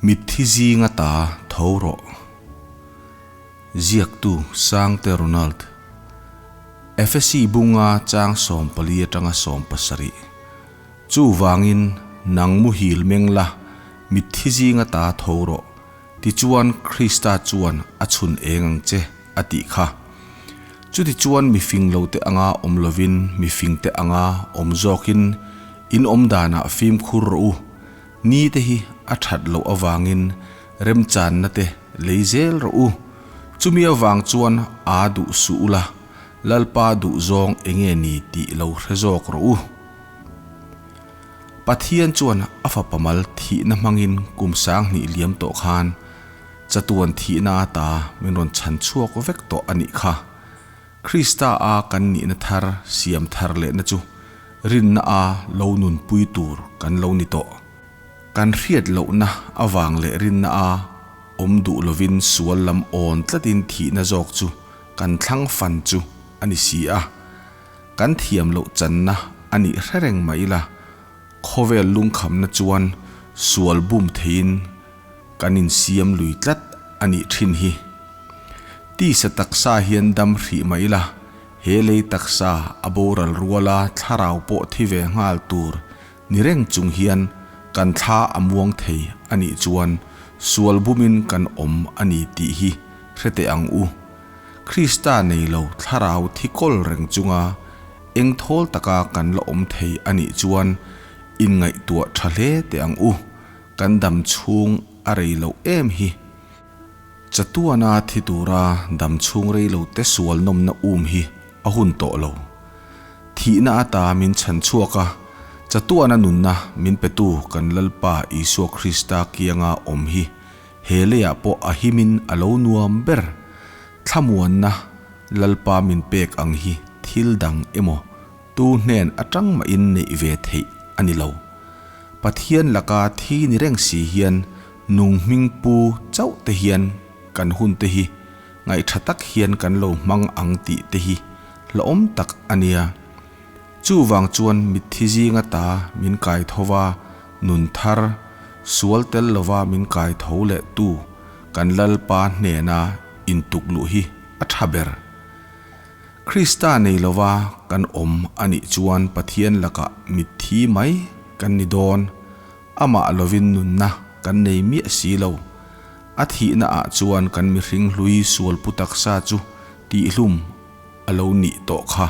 Mitthi zinga ta tho rawh. Ziaktu Sangte Ronald. Efesi bunga chang 14 atanga 17. Chuvangin nang muhil meng la, mitthi zinga ta tho rawh. Tichuan Krista chuan a chhun eng ang che a tih kha. Chutichuan mifing lote anga awm lovin mifingte anga awm zawkin in awm danah fimkhur rawh u. Ni te hi a that loh avangin remchanna te lei zel rawh u. Chumi avang chuan aa duh suh ula, Lalpa duh zawng enge ni tih lo hre zawk rawh u. Pathian chuan a fapa mal thihna hmangin kum 2000 liam tawh khan chatuan thihna ata min rawn chhan chhuak vek tawh a nih kha. Krista a kan nihna thar siam thar lehna chu rinna a lo nunpui tur kan lo ni tawh. Kan hriat lohna avang leh rinna a awm duh lovin sual lam awn tlatin thihna zawk chu kan thlang fan chu a ni si a. Kan thiam loh channa a nih hre reng mai ila, khawvel lungkhamna chuan sual bum theiin kan insiam lui tlat a nih thin hi. Tisa taksa hian dam hrih mai ila, he lei taksa a boral ruala thlarau pawh thi ve nghal tur ni reng chung hian kan thla a muang thei a nih chuan sual bumin kan awm a ni tih hi hre teh ang u. Krista nei lo thlarau thi kawl reng chunga eng thawl taka kan la awm thei a nih chuan inngaihtuah tha hle teh ang u, kan dam chhung a rei loh em hi. Chatuana thi tura dam chhung rei lo te sual nawmna um hi a hun tawh lo. Thihna ata min chhan chhuak a, chatuana nunna min petu kan Lalpa Isua Krista kianga awm hi He leiah pawh a himin a lo nuam ber. Thlamuanna Lalpa min pek ang hi thil dang emaw tu hnen atang mahin neih ve theih a ni lo. Pathian laka thi ni reng si hian nung hming pu chauh te hian kan hun te hi ngaihtha tak hian kan lo hmang ang tih te hi hlawm tak a nia. Chuvang chuan mitthi zinga ta min kai tho va, nun thar, sual tel lova min kai tho leh tu kan Lalpa hnena intuk luh hi a tha ber. Krista nei lova kan awm a nih chuan Pathian lakah mitthi mai kan ni dawn, amah lovin nunna kan nei miah si lo. A thihna ah chuan kan mihring hlui sual pu taksa chu tihhlum a lo nih tawh kha.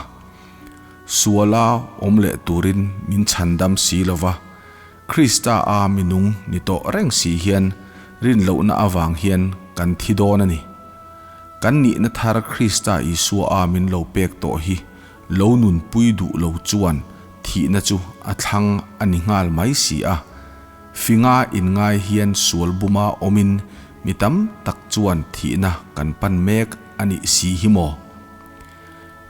Suala awm leh turin min chhandam si lo va, Krista a minung ni tawh reng si hian rinlohna avang hian kan thi dawn a ni. Kan nihna thar Krista Isua a min lo pek tawh hi lo nunpui duh lo chuan thihna chu a thlang a ni nghal mai si a. Finga inngai hian sual buma awmin mi tam tak chuan thihna kan pan mek a nih si hi maw?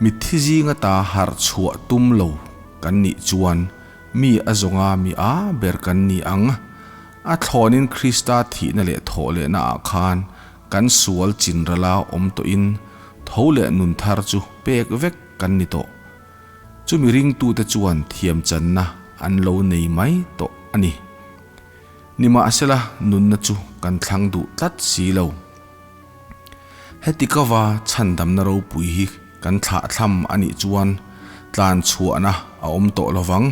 Mitthi zinga ta harh chhuah tum lo kan nih chuan mi a zawnga mi a ber kan ni ang. A thlawnin Krista thihna leh thawh lehna ah khan kan sual chinrala awm tawhin tho leh nun thar chu pek vek kan ni tawh. Chumi ringtute chuan thiamchanna an lo nei mai tawh a ni. Nimahsela nunna chu kan thlang duh tlat si lo. Heti kava chhandamna ropui hi kan thlahthlam a nih chuan tlan chhuahna a awm tawh lovang.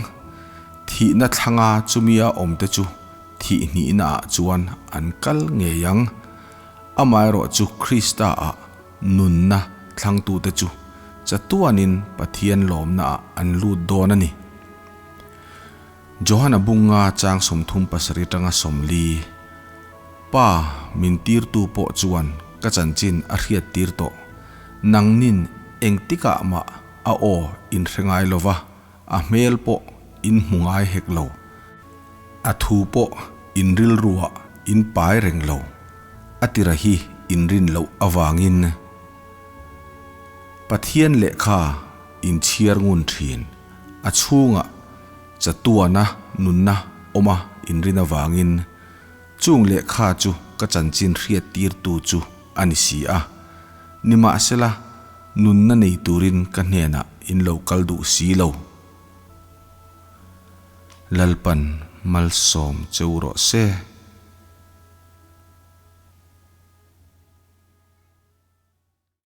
Thihna thlanga chumia awmte chu thih hnihna ah chuan an kal ngei ang. Amaherawhchu Krista ah nunna thlangtute chu chatuanin Pathian lawmna ah an lut dawn a ni. Johana bunga chang 37 atanga 40, Pa, min tirtu pawh chuan ka chanchin a hriat tir tawh. Nangnin engtikah mah a aw in hre ngai lova, a hmel pawh in hmu ngai hek lo. A thu pawh in rilruah in pai reng lo. A tira hi in rin loh avangin Pathian lehkha in chhiar ngun thin. A chhungah chatuana nunna awma in rin avangin chung lehkha chu ka chanchin hriat tirtu chu a ni si a. Nimahsela, nunna nei turin ka hnenah in lo kal duh si lo. Lalpan malsawm cheu rawh se.